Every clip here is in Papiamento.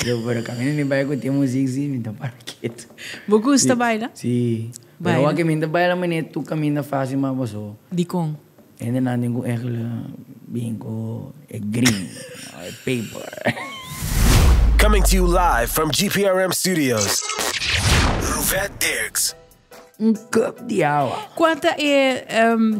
Yo, pero kaminda mi bai ku tin muzik si, mi ta para ketu. Bo gusta baila? Si. Pero Baila. wak mi ta baila manera tur kaminda fásil mas paso. Dikon? Hendenan tin ku eigenlijk bin ku e green o e paper. Coming to you live from GPRM Studios. Ruvette Dirks. Un cup di awa. Kua ta e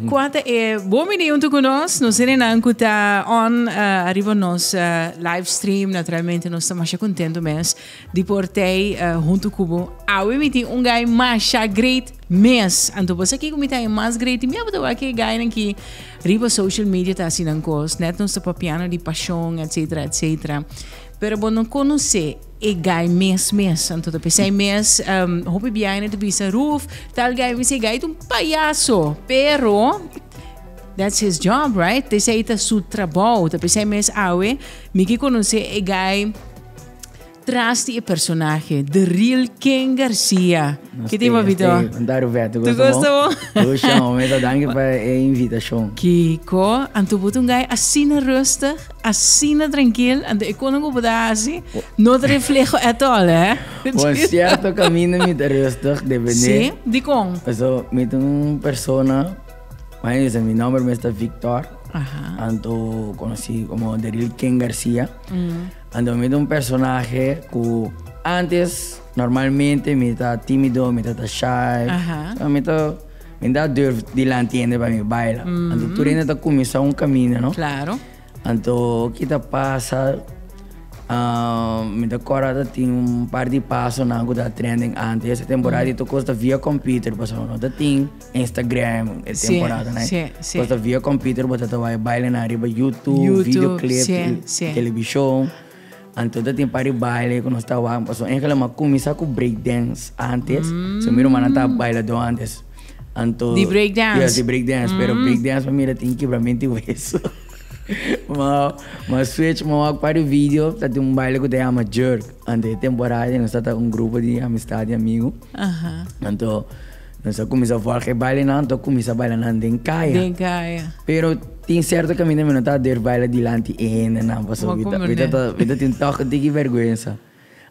kua ta e bon bini huntu ku nos. Nos hendenan ku ta on ariba nos live stream. Naturalmente nos ta masha kontentu mes di por tei huntu ku bo. Awe mi tin un guy masha great mes. Anto bo sa kiko mi ta e mas great? Mi tabata wak e guynan ki riba social media ta hasi nan kos. Net nos ta papiando di pashon etcetera etcetera. Pero bo no konosé. E guy mes mes. Anto ta pesey mes um, hopi biaina ta bisa Ruf, tal guy mi e guy ta un payaso. Pero that's his job, right? Tesey ta su trabou. Ta pesey mes awe mi ke conoce e guy tras di e personaje, the real Ken Garcia. Ke tin, papito? Anda, Roberto, Tu gusta bo? Gusta, momento, danki pa e invitacion. Kiko, anto bo ta un guy asina rustig, asina trankil, anto e kono ku bo ta hasi, no ta refleho at all, eh? Bon, cierto kaminda mi ta rustig, depende. Sí? Dikon? Paso, mi ta un persona, mi bisa, mi nomber mes ta Victor. Anto conocí como The Real Ken Garcia. Anto mi ta un personahe ku antes normalmente mi ta tímido, mi ta ta shy. So mi ta mi ta durf dilanti hende pa mi baila. Anto tur hende ta kuminsá un kaminda, no? Claro. Anto ki ta pasa, mi ta kòrda ta tin un par di pasonan ku ta trending antes. E temporada di tur kos ta via computer pasobra no ta tin Instagram e temporada nan. Kos ta via computer bo ta ta wak e bailenan riba YouTube, videoclip, televishon. Anto ta tin par di baile ku nos ta wak pasobra eigenlijk mi a kuminsá ku break dance antes. So mi rumannan ta bailadó antes. Anto Di break dance? Yes, di break dance. Pero break dance pa mira tin kibramento di weso. Ma ma switch ma wak par di video ta tin un baile ku ta yama jerk. Anto e temporada nos ta ta un grupo di amistad di amigu. Anto nos a kuminsá volg e bailenan anto a kuminsá baila nan den kaya. Den kaya. Pero tin sierto kaminda mi no ta durf baila dilanti e hendenan pasobra mi ta mi ta mi ta tin tòg un tiki bèrgwensa.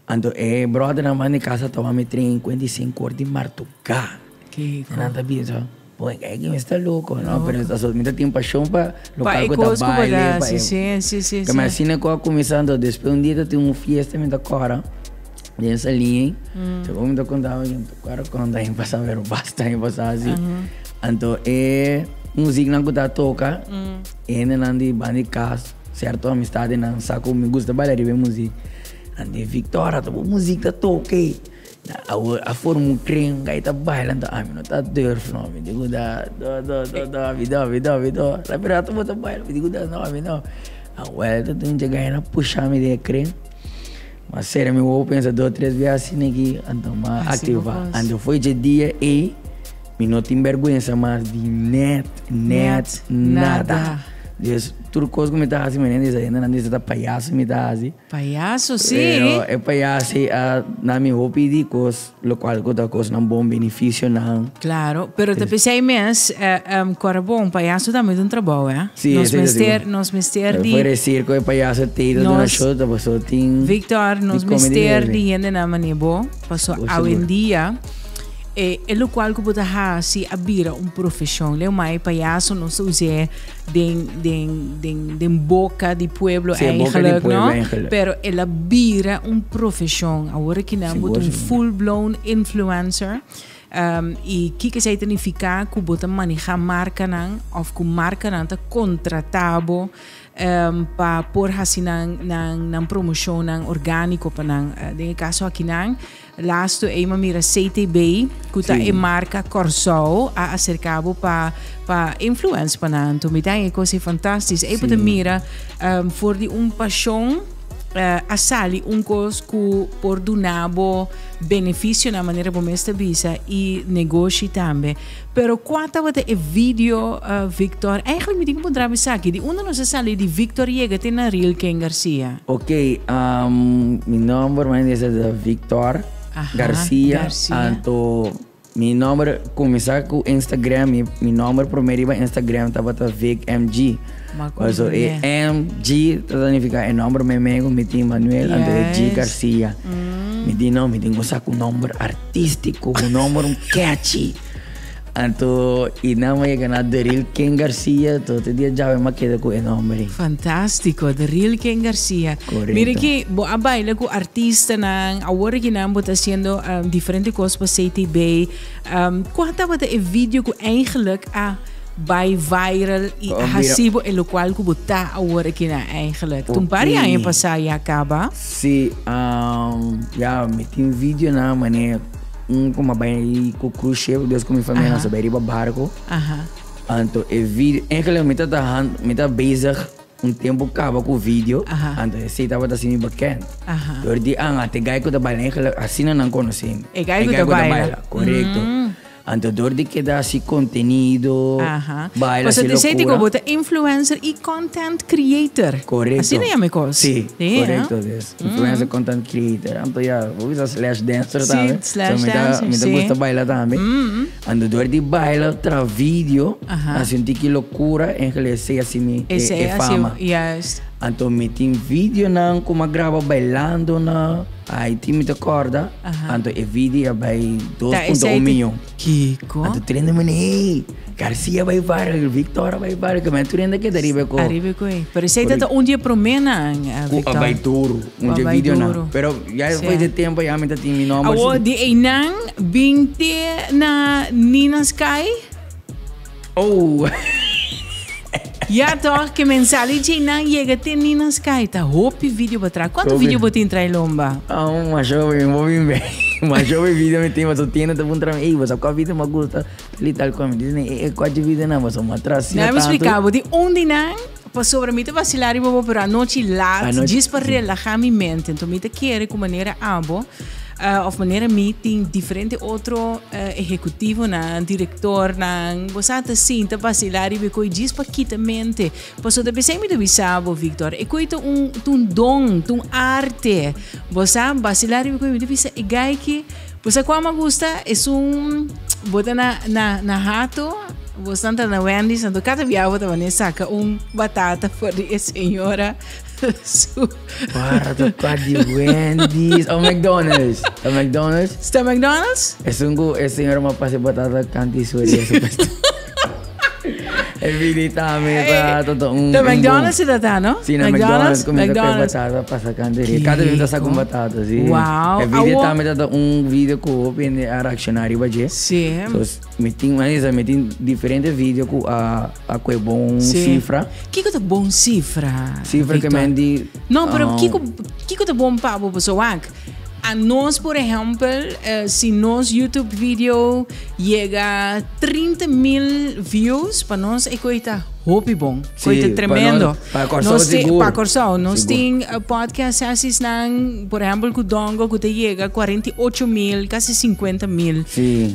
Anto e bròdernan banda di kasa toma mi tren 55 or di martugá. Kiko? Nan ta bisa, bo e ki mester loko, no? Pero aso mi ta tin pashon pa Pa lokal e ku ta kos ku bo baile, ta pa hasi, e si, si, si, Keme si. asina ku a kuminsá anto despues un dia ta tin un fiesta mi ta kòrda den Salin ei, segun mi ta konta mi ta kòrda konta aña pasá pero basta aña pasá asi. Anto e musiknan ku ta toka, e hendenan di banda di kas, sierto amistadnan sa ku mi gusta baila riba e muzik. Anto Victor ta bo muzik ta toka ei. Awor a forma un kren kai ta baila anto ami no ta durf no. Mi di ku da do do do do mi do mi do mi do. La rato bo ta baila mi di ku da no mi no. Awel ta un dje a pusha mi den e kren. Ma sera mi wowo pensa dos tres bia asina aki anto mi a activa. Anto foi dje dia ei mi no tin berguensa mas di net net nada. Dus tur kos ku mi ta hasi mi hende sa hende nan di ta payaso mi ta hasi. Payaso si. Pero e payaso ei a na mi hopi di kos lokual ku ta kosnan bon benefisionan. Claro, pero ta p'esei mes kòrda bon, payaso tambe ta un trabou eh. Si, Nos esei ta mester, sigur. nos mester di. Fuera e sirko e payaso tei ta duna Nos- show ta paso tin Victor, nos di come di mester bebe. di hendenan manera bo, paso Sigur, awe sigur. en dia e e lokual ku bo ta hasi a bira un profeshon. Leu mai payaso nos ta us'é den den den den boca di pueblo Sí, boca di eigenlijk, pueblo no? eigenlijk. Pero el a bira un profesion. Awor aki nan bo ta Sigur, un sigur. full blown influencer. Y kiko esei ta nifica? Ku bo ta maneha marcanan of ku marcanan ta contrata bo pa por hasi nan nan nan promocionnan organico pa nan. Den e caso aki nan Lastu ei m'a mira CTB, ku ta e marka Kòrsou, a aserká bo pa pa influence pa nan. Anto mi ta haña e kos ei fantastis. Ei bo ta mira for di un pashon a sali un kos ku por duna bo benefisionan manera bo mes ta bisa i negoshi tambe. Pero kua tabata e video, Victor? Eigenlijk mi tin ku puntra bo esaki, di unda nos a sali di Victor yega te na Real Ken Garcia? Ok, mi nomber mi a disa ta Victor Garcia, Garcia. Anto Mi nòmber kuminsá ku Instagram, mi mi nòmber promé riba Instagram tabata Vic MG. Ma Paso e MG ta signifiká e nòmber meimei ku mi tin Manuel anto e G Garcia. Mi di no, mi tin ku sa ku nòmber artístiko, ku nòmber un catchy. Anto i nan a yega na The Real King Garcia, anto te dia djawe mi a keda ku e nòmber ei. Fantástiko, The Real King Garcia. Korekto. Mira ki bo a baila ku artistanan, awor aki nan bo ta hasiendo diferente kos pa CTB. Kua tabata e video ku eigenlijk a bai viral i a hasi bo e lokual ku bo ta awor aki nan eigenlijk? Tun par di aña pasá ya kaba. Si, ya mi tin videonan manera. Un ku m'a bai ku cruise ship, dus ku mi famia nos a bai riba barco. Anto e video, eigenlijk mi ta ta mi ta bezig un tempo kaba ku video, anto esei tabata hasi mi bekend. Dor di an ate guy ku ta baila eigenlijk asina nan konosé mi. E guy ku ta baila. Korekto. Anto dor di keda hasi kontenido, baila hasi Pasobra esei lokura. bo ta influencer i content creator. Korekto. Asina yama e kos. Si, korekto. Influencer content creator. Anto ya, bo bisa slash dancer Sí, tambe. slash so, mi ta, dancer, mi ta sí. gusta baila tambe. Anto door di baila tra video, hasi un tiki locura, eigenlijk esei hasi mi e, Esei e hasi, fama. juist. Anto mi tin videonan ku mi a graba bailando na Haiti mi ta korda. Anto e video a bai Ta esei 2.1 ti- miyon. Kiko? Anto tur hende manda, hey, Garcia bai viral, Victor a bai viral, ke tur hende keda riba e ko. Ariba e ko ei. Pero esei ta un di e proménan, Ku a Victor. bai duru, un di e Ku a bai videonan. duru. Pero ya despues di tempo ya mi ta tin mi nomber. Awor di einan bin te na Nina Sky? Oh! Ya toch, ke men sali dje einan yega te Nina Sky ta hopi video bo tra. Kuantu Hopi. video bo tin trae lomba? Ah, masha hopi, mi bo bin bei. Masha hopi video mi tin, pasobra tienda ta puntra mi, ey, bo sa kua video mi a gusta? Tal i tal kua. Mi di, ey, kua dje video nan, pasobra mi a tra asina Nan mi tantu. splika bo, di un di nan, pasobra mi ta vasila riba bo, pero anochi laat, Anochi, djis pa relaha mi mente. Enton mi ta kere ku manera abo, Of manera mi tin diferente otro ehecutivonan, directornan, bo sa ta sinta vacila riba e koe djis pa kita mente. Pasobra ta pesey mi ta bisa bo, Victor, e koe ta un ta un don, ta un arte. Bo sa vacila riba e koe, mi ta bisa e guy ki, bo sa kua mi a gusta? Esun bo ta na na na hato, bo sa ta na Wendy's, anto kada bia bo ta mane saka un batata for di e señora. Su. Para tocar di Wendy's o McDonald's. O McDonald's. Sta McDonald's? Es un ku e señor ma pase batata kanti sueri e supuesto. E video tambe ta ta un. Ta McDonald's si ta no? Si na McDonald's kuminsa kue batata pasa kanti ri. Kada bes ta sa ku batata si. Wow. E video tambe ta un video ku hopi hende a reacciona riba dje. Si. So mi tin mi tin diferente video ku a A kue bon sifra. Kiko ta bon sifra? Sifra ke men di. No, pero kiko, kiko ta bon pa bo? Pasobra wak, a nos por ehempel, si nos YouTube video yega 30 mil views, pa nos e koe ta hopi bon. Koe ta tremendo. Pa Kòrsou sigur. Pa Kòrsou. Nos tin podcast sessiesnan, por ehempel ku Dongo, ku ta yega 48 mil, kasi 50 mil.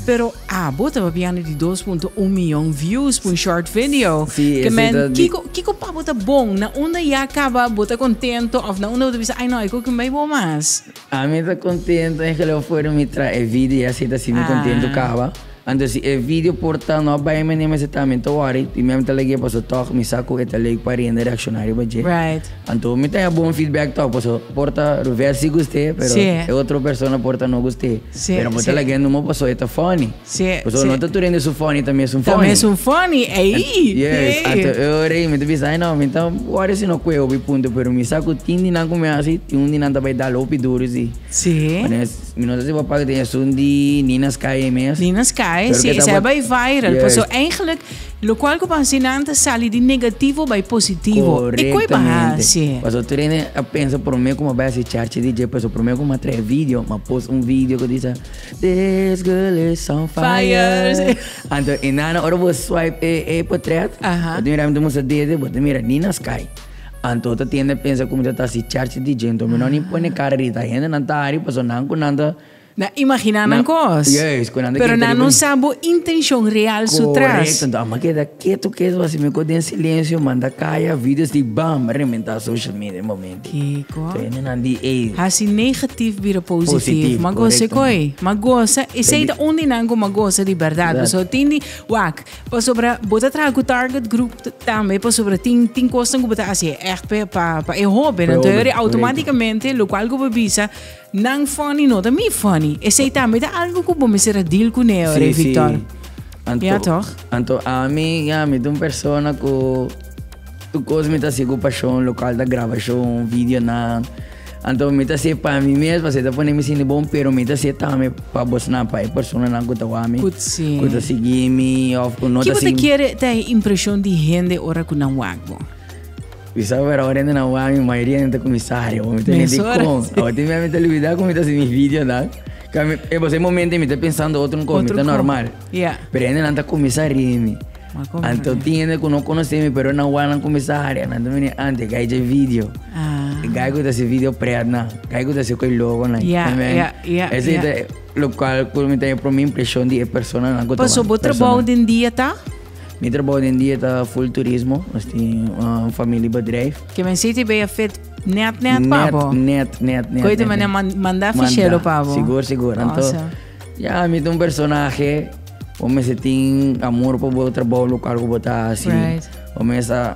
Pero Abo ta papiando di 2.1 miyon views pa un short video. Sí, Ke esei men, ta di- kiko, kiko pa bo ta bon? Na unda ya kaba bo ta kontento of na unda bo ta bisa, ai no, e koki bai bo mas? Ami ta kontento en geloof voor mi tra e video ya si ta si mi kontento Ah. kaba. Anto si e video por ta no bai mi mester ta mi ta worry i mi ta lege paso tog mi sa ku e ta leuk pa rende reakshoná riba dje. Right. Anto mi ta haña bon feedback tog paso por ta Ruvel si gust'é pero Sí. e otro persona por ta no gust'é. Sí, Pero bo ta sí. laga numa paso e ta funny. Sí, Paso sí. no ta tur hende su funny ta mes un funny. Ta mes un funny, ey. Yes, Ey. anto e ora ei mi ta bisa, ay no, mi ta wòrdu si no kue hopi punto, pero mi sa ku tin di nan ku mi hasi, tin un di nan ta bai dal hopi duru si. Sí. Wanneer mi no ta si bo a paga tin esun di Nina Sky ei mes. Nina Sky, Pero sí, ke ta esei a bo- bai viral. Yes. Paso eigenlijk, lokual ku pa hasi nan ta sali di negativo bai positivo. E koe pa hasi. Paso tur hende a pensa prome ku mi a bai hasi charchi di dje, paso prome ku mi a trae video, mi a post un video ku bisa, This girl is on fire. Fire. Anto e nana ora bo swipe e e potret, bo ta mira mi ta musa dede, bo ta mira Nina Sky. Anto ta tiende pensa ku mi ta hasi charchi di dje, anto mi no ni pone kara rita. Hendenan ta hari paso nan ku nan ta. Na imaginá nan kos. Juist, ku nan ta Pero kere nan riba no sa bo intenshon real su tras. Korekto, anto amo keda ketu ketu asi mi ko den silensio manda kaya videos di bam rementá social media e momento. Kiko? Anto hende nan di ey. Hasi negatief bira positief. Positief, Ma gosa korekto. koi. Ma gosa, esei ta un di nan ku ma gosa di bèrdat. Bèrdat. Pasobra tin di, wak, pasobra bo ta traha ku target group tambe pasobra tin tin kosnan ku bo ta hasi ègt pa pa pa e hóben. Pa e Anto hóben, yori korekto. outomátikamente lokual ku bo bisa Nan funny no ta mi funny. Esey tambe ta algo cu bo mester a deal cune ora, Sí, sí. Victor. Anto, Ja, toch? Anto ami, ja, mi ta un persona cu tur cos mi ta haci cu pasion, local ta grabacion, videonan. Anto mi ta haci pa mi mes, pasobra ta pone mi sinti bon, pero mi ta haci tambe pa bosnan, pa e personanan cu ta wak mi, Cu si. cu ta sigui mi of cu no Ki ta bo ta sigui mi. kere ta e impresion di hende ora cu nan wak bo? Mi sa pero ora hende nan wak mi, mayoria hende ta cuminsa hari, mi ta hende Mesora, con. si. Awor tin bia mi ta olbida cu mi ta haci mi videonan. Ca mi, e pasobra e momento mi ta pensando otro cos, mi Otro ta cos. normal. Ja. Pero hende nan ta cuminsa ri mi. Ma como Anto no? tin hende cu no conoce mi, pero nan wak nan cuminsa hari, nan ta bini antes, guy dje video. Ah. E guy cu ta haci video pret nan, guy cu ta haci cu e logo nan. Ja, Amen. ja, ja, Esey ja. ta locual cu mi ta e prome impresion di e personanan cu ta Paso wak. bo trabou Persona. den dia ta? Mi trabou den dia ta full turismo, nos tin un familiebedrijf. Ke men siti bay a fit net net pa bo. Net, net, net, Koe te net, mane net. manda fichero pa bo. Sigur, sigur. Anto, Awesome. ya, mi ta un personahe, bo mester tin amor pa bo trabou local ku bo ta hasi. Right. Bo mester,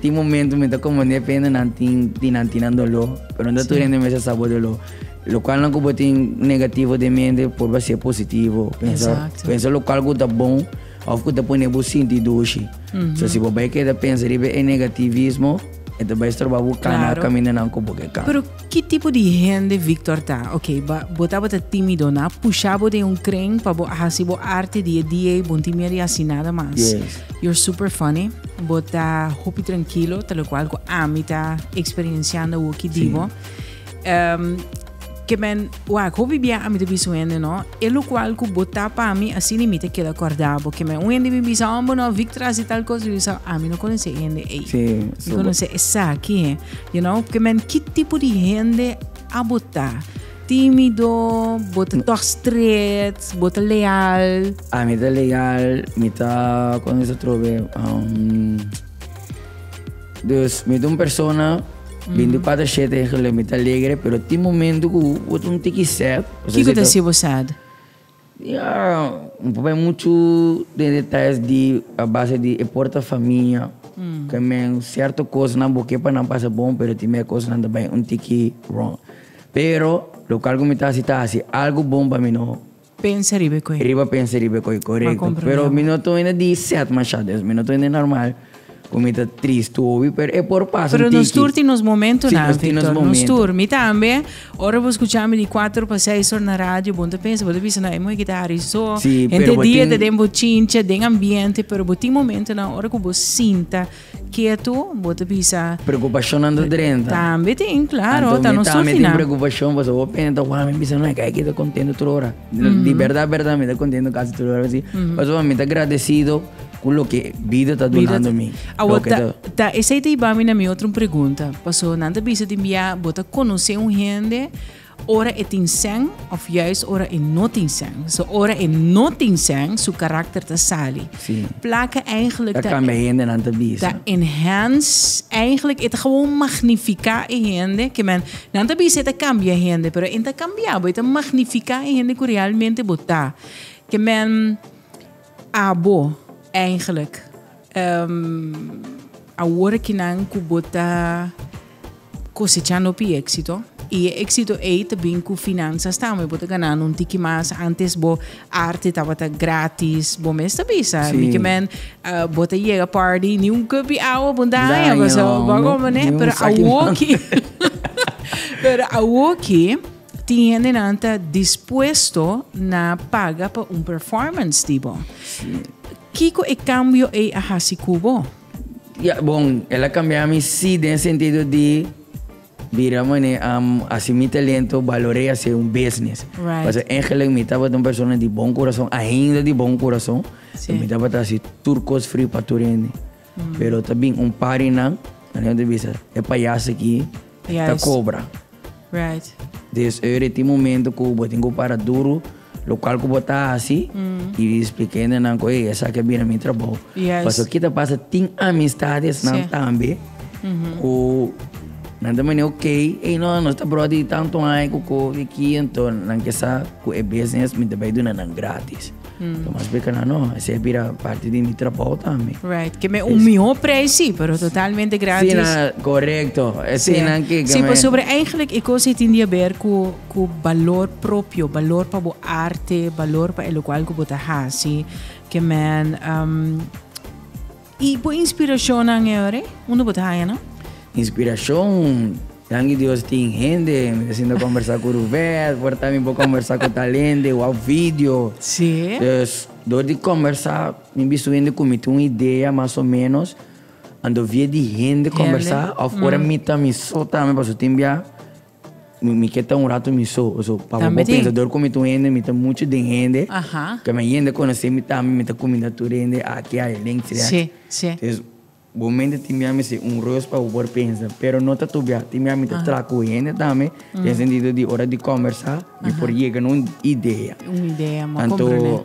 tin momento mi ta komprende pende nan tin, tin nan tin nan doló, pero no ta tur hende mester sa bo doló. Lokalnan ku bo tin negativo den mente por ba ser positivo. Pensa, Exacto. pensa lokal ku ta bon. Of ku ta pone bo sinti dushi. So si bo bai keda pensa riba e negativismo, e ta bai stroba bo kana Claro. kamindanan ku bo ke kana. Pero ki tipo di hende Victor ta? Ok, ba, bo tabata timido, nan a pusha bo den un kring pa bo hasi bo arte di e dia ei, bo no tin miedu di hasi nada mas. Yes. You're super funny, bo ta hopi trankilo, ta lokual ku ami ta eksperensiando awoki di bo. Ke men, wak, hopi bia ami ta bisa un hende no, e lokual ku bo ta pa mi, asina mi ta keda kòrda bo. Ke men, un hende bin bisa, oh, bo no, Victor hasi tal kos, mi bisa, ami no konosé e hende ei. Sí, Mi so bo- konosé esaki, you know. Ke men, ki tipo di hende abo ta? Tímido, bo ta tòg stret, bo ta leal? Ami ta leal, mi ta, kon mi sa trobe, Dus mi ta un persona 24 7 eigenlijk mi ta alegre, pero tin momento ku bo ta un tiki sad. Kiko ta hasi bo sad? Ya, un poco mucho den detalles di a base di e por ta famia. Ke men cierto cosnan bo ke pa nan pasa bon, pero tin bia cosnan ta bai un tiki wrong. Pero locual ku mi ta hasi ta hasi algo bon pa mi no. Pensa riba e koe. Riba pensa riba e koe, korekto. comprende. Pero mi no ta hende di sad masha, dus mi no ta hende normal ku mi ta tristu hopi, pero e por pasa Pero un nos tiki. tur tin nos momentonan, Sí, nos tin nos Victor. Nos momento. tur. Mi tambe, ora bo skucha mi di kuater pa seis or na radio, bo no ta pensa, bo ta bisa, no, e muhé ki ta hari so. Sí, Henter pero bo dia tin ta den bochincha, den ambiente, pero bo tin momentonan ora ku bo sinta Ketu, bo ta bisa. Preokupashonnan ta drenta. Tambe tin, klaro, Anto ta mi nos tambe tin surtinan. preokupashon pasobra bo pena ta wak mi bisa no e kai ta kontento tur ora. Di bèrdat bèrdat mi ta kontento kasi tur ora si. Pasobra mi ta gradesido ku loke bida ta dunando mi. Awor Loke ta ta. ta esei ta hiba mi na mi otro pregunta. Pasobra nan ta bisa tin bia bo ta konosé un hende Ora e tin sèn òf juist ora e no tin sèn. So ora e no tin sèn, su karakter ta sali. Sí. Plaka eigenlijk Ta ta kambia hendenan ta bisa. ta enhance, eigenlijk e ta gewoon magnifiká e hende. Ke men, nan ta bisa e ta kambia hende, pero e no ta kambia bo, e ta magnifiká e hende ku realmente bo ta. Ke men, abo eigenlijk, awor kinan ku bo ta Cosechando pi éxito. I e éxito ei ta bin cu finanzas tambe. Bo ta ganando un tiki mas. Antes bo arte tabata gratis. Bo mes ta bisa. Sí. Mi ke men, bo ta yega party, ni un cup di awa bo ta haña. Daño, Paso, bo a no, comprende? ni un Pero saki awoki, pero awoki tin hendenan ta dispuesto na paga pa un performance di bo. Kiko e cambio ei a haci cu bo? Ya, bon, el a cambia mi sí den sentido di bira mane haci mi talento, balor'é haci un business. Pasobra eigenlijk mi tabata un persona di bon curason, ainda di bon curason, pero mi tabata haci tur cos fri pa tur hende. Pero ta bin un par di nan, nan ta bisa, e payaso aki ta cobra. Dus ora tin momento ku bo tin ku para duru lokual ku bo ta hasi i splik'é nan ku ey esaki a bira mi trabou. Pasobra kita pasa tin amistadesnan tambe ku nan ta mane ok ey no nos ta bròder di tantu aña ku ko di ki anto nan ke sa ku e business mi ta bai duna nan gratis. Anto mi a splika nan no esei a bira parti di mi trabou tambe. Right, ke me un mihó prijs sí, pero totalmente gratis. Sí, na, korekto. Esei nan ke Sí, pasobra eigenlijk e kos ei tin di haber ku ku balor propio, balor pa bo arte, balor pa e lokual ku bo ta hasi. Ke men I bo inspirashonnan e ora ei? Unda bo ta haña nan? Inspirashon, danki Dios tin hende, mi ta sinta kombersá ku Rubén, por ta mi por kombersá ku tal hende, wak video. Sí. Dus dor di kombersá mi bisto hende ku mi tin un idea mas o ménos, anto via di hende kombersá òf ora mi ta mi so tambe pasobra tin bia Mi ke ta un rato mi so, so pa bo Tambe tin. pensa dor ku mi ta un hende, mi ta muchu den hende, Aha. ke mi hende konosé mi tambe, mi ta kuminda tur hende aki, aya, links, rechts. Sí, sí. Entonces, bo mente tin bia mester un rust pa bo por pensa, pero no ta tur bia, tin bia mi ta traha ku hende tambe, den sentido di ora di kombersá, mi por yega na un idea. Un idea, mi a Anto, komprendé.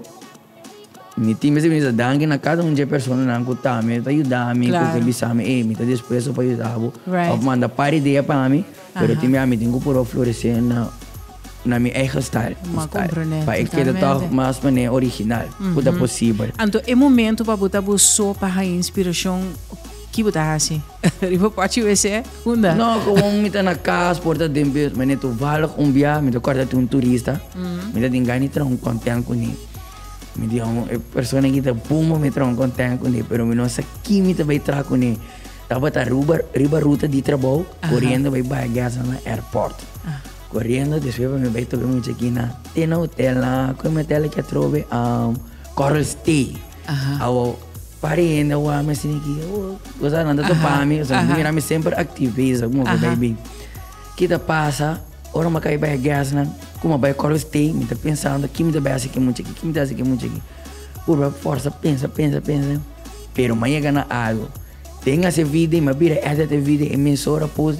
Mi tin mester bisa danki na kada un dje personanan ku tambe ta yuda mi, ku ke bisa mi, ey, mi ta dispuesto pa yuda bo, òf manda par idea pa mi, pero tin bia mi tin ku puru floresé na na mi eigen style, pa e keda tòg mas manera original ku ta posibel. Anto e momento pa bo ta bo so pa haña inspirashon, ki bo ta hasi? Riba pòchi wc? Unda? No, gewoon mi ta na kas, por ta den bus, manera toevallig un bia mi ta kòrda tin un turista, mi ta tin gana di traha un kòntènt kuné. Mi di amo e persona ki ta bumba mi traha un content kuné, pero mi no sa ki mi ta bai traha kuné. Tabata riba, riba ruta di trabou, koriendo bai bai gas na airport. Koriendo, despues pa mi bai topa e mucha aki na te na hotel na, ku e hotel aki atrobe? Coral Stay. Awo, par di hende a wak mi asina aki, oh, osea nan ta topa mi, osea nan ta mira mi semper activista, komo ku bai bin. Ki ta pasa? Ora mi a kai bai e gasnan, ku mi a bai Coral Stay, mi ta pensando ki mi ta bai hasi ku e mucha aki, ki mi ta hasi ku e mucha aki. Purba forsa pensa, pensa, pensa, pero mi a yega na algu. Den hasi e video, mi a bira edit e video, e mesora post.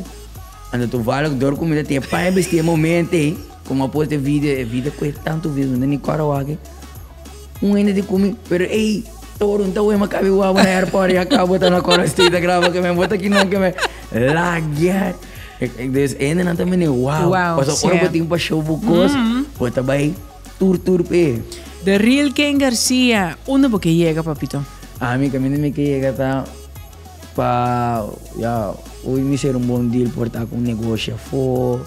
Anto toevallig dor ku mi ta tin e paña bisti e momento ei, ku mi a post e video, e video kohe tantu views, mi ta ni kòrda wak. Un hende di ku mi, pero ey, toro un ta wema kabi wawa na airport ya kabo ta na Coral Stay ta graba ke men, bo ta kinan ke men. Lagia. Dus hende nan ta mene wow. Wow, Paso ora sí. bo tin pasion bo kos, bo ta bai tur tur p'e. The real Ken Garcia, unda bo ke yega papito? Ami kaminda mi ke yega ta pa ya hoy mi ser un bon deal por ta ku un negoshi afó.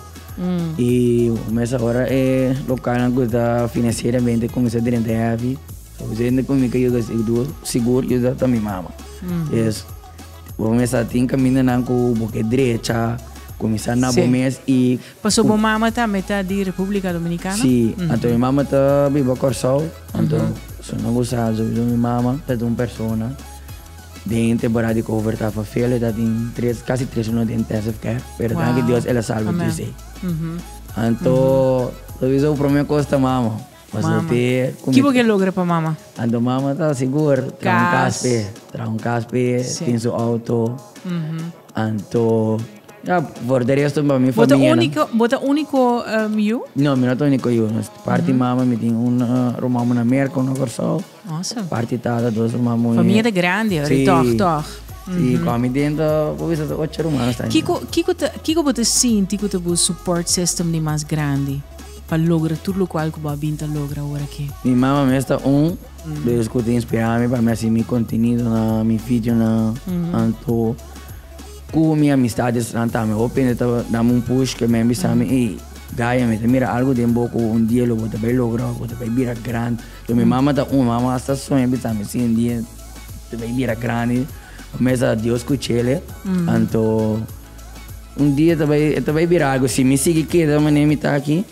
I mesa ora e lokalnan ku ta finansieramente kuminsá drenta heavy, so hende ku mi ka yuda sigur sigur yuda ta mi mama. Es bo mester tin kamindanan ku bo ke drecha, kuminsá na bo mes i. Paso bo mama tambe ta di Repúblika Dominikana? Sí, anto mi mama ta biba Kòrsou, anto su no gusta sowieso mi mama ta un persona. Den temporada di cover ta verveel, ta tin tres, casi tres luna den intensive care, pero wow. Danki Dios el a salva mm -hmm. Anto, sowieso prome cos ta mama. Mama. Te, Kibo ke logra pa mama? Anto mama ta sigur, traha un cas pe, traha un cas pe, sí. Tin su auto. Anto, ja, voor de resto pa mi familia. Bo ta unico yu? No, mi no ta unico yu. Parti mama mi tin un ruman na Merca, un na Kòrsou. Awesome. Parti tata, dos ruman muhé. Famia ta grandi, ora Sí. tòg, tòg. Sí, mm -hmm. mi dentro, bo bisa ocho ruman sta. Kiko, kiko ta, kiko bo ta sinti ku ta bo support system di mas grandi pa logra tur lokual ku bo a bin ta logra ora aki? Mi mama mes ta un, dus ku ta inspira mi pa mi hasi mi kontenido na mi video na anto ku mi amistades nan tambe hopi hende ta dami un push ke men bisa mi, ey, Gaya mi ta mira algu den bo ku un dia lo bo ta bai logra, bo ta bai bira grandi. Pero mi mama ta un, mama hasta soña bisa mi si un dia ta bai bira grandi, mesa Dios scuchele, anto un dia ta bai e ta bai bira algo, si mi sigui keda manera mi ta aki,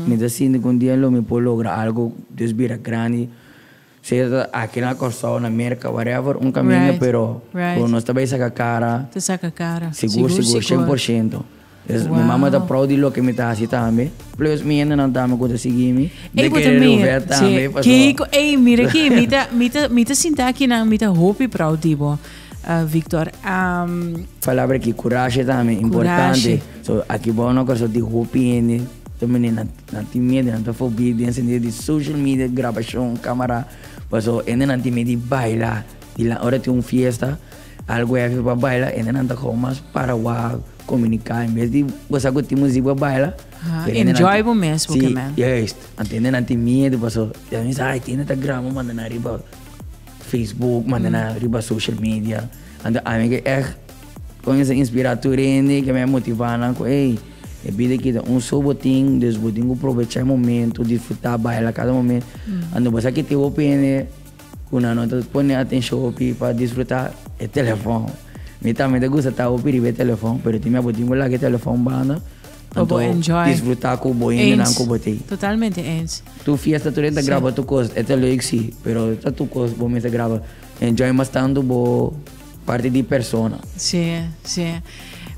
mi ta sinti cu un dia lo mi por logra algo, Dios bira grandi, sea ta aki na Corsou, na Merca, whatever, un caminda, pero cu nos ta bai saca cara, Ta saca cara, sigur sigur, cien por ciento. Dus mi mama ta proud di loke mi ta hasi tambe. Plus mi hendenan tambe ku ta sigui mi. Ey, bo ta mira. Sí. Kiko, ey, mira aki, mi ta, mi ta, mi ta sinta akinan, mi ta hopi proud di bo, Victor. Palabra aki, kurashi tambe, importante. So, aki bo no kòrsou di hopi hende. Ta mene nan nan tin miedo, nan ta fobia den sentido di social media, grabacion, camara. Paso hende nan tin miedo di baila, di la ora tin un fiesta, algo heavy pa baila, hende nan ta gewoon mas para wak, comunica, en bes di gosa cu tin muziek pa baila. Ah, pero hende nan enjoy tin- bo mes bo Sí, ke men. juist. Anto hende nan tin miedo paso ya mi sa, ay, tin hende ta graba manda nan riba Facebook, manda nan riba social media. Anto ami ke echt Kon esei inspirá tur hende ke mi a motivá nan ku ey, e bida aki ta un so bo tin, dus bo tin ku probechá e momento, disfrutá, baila kada momento. Anto bo sa ki tin hopi hende ku nan no ta pone atenshon hopi pa disfrutá e telefòn. Mi tambe ta gusta ta hopi riba e telefòn, pero tin bia bo tin ku laga e telefòn banda, Pa bo anto enjoy. disfrutá ku bo hendenan Eens. ku bo tin. Totalmente eens. Tur fiesta tur hende ta graba tur kos, e ta leuk si, pero ta tur kos bo mester graba. Enjoy mas tantu bo. Parti di persona. Sí, sí.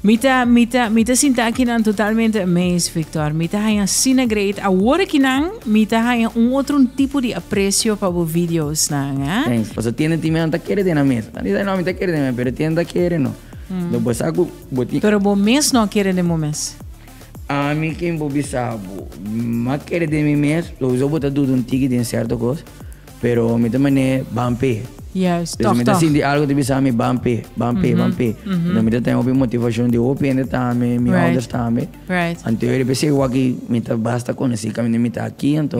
Mi ta, mi ta, mi ta sinta akinan totalmente amazed, Victor. Mi ta haña asina great. Awor akinan mi ta haña un otro un tipo di aprecio pa bo videosnan, eh? Thanks. Paso tiende tin mi no ta kere den nan mes. Nan di no, mi ta kere den mi, pero tiende ta kere no. Lo bo sa ku bo tin. Pero bo mes no a kere den bo mes. Ami ken bo bisa bo, mi a kere den mi mes, lo bo ta duda un tiki den cierto cos. Pero mi ta manera ban p'e. Juist, Dus toch, mi ta toch. sinti algo ta bisa mi ban p'e, ban p'e, ban p'e. Enton mi ta ten hopi motivacion di hopi hende tambe, mi ouders tambe. Anto yo riba esei wak mi ta basta conoci caminda mi ta aki, anto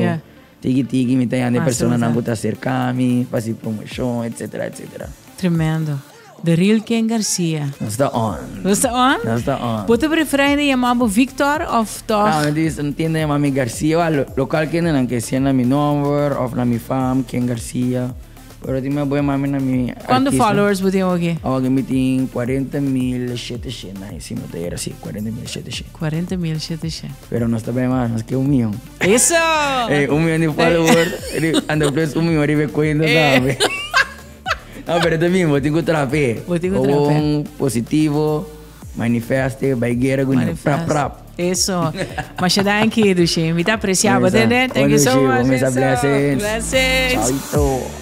tiki tiki mi ta yanda e personanan cu ta acerca mi pa haci promocion etcetera etcetera. Tremendo. The real Ken Garcia. Nos ta on. Nos ta on? Nos ta on. Bo ta prefera hende yama bo Victor of toch? No, mi dice, no tiende yama mi Garcia. Wa, local kende nan ke sea na mi nomber of na mi fam, Ken Garcia. Pero tin mi bo yama mi na mi Cuánto artista. followers bo tin awoki? Awoki mi tin cuarenta mil shete shen, ay, si no ta era si, cuarenta mil shete shen. Cuarenta mil shete shen. Pero nos ta bay mas, nos ke un miyon. Eso! Ey, un miyon di followers, ando plus un miyon riba e cuenta tambe. No, pero ta bien, bo tin ku trape. Bo tin ku trape. Gewoon positivo, manifeste, bai guera ku ne, prap prap. Eso. Masha danki, Dushi. Mi ta aprecia bo, tende. Thank you so much. Mesa blessings. Blessings. Chaito.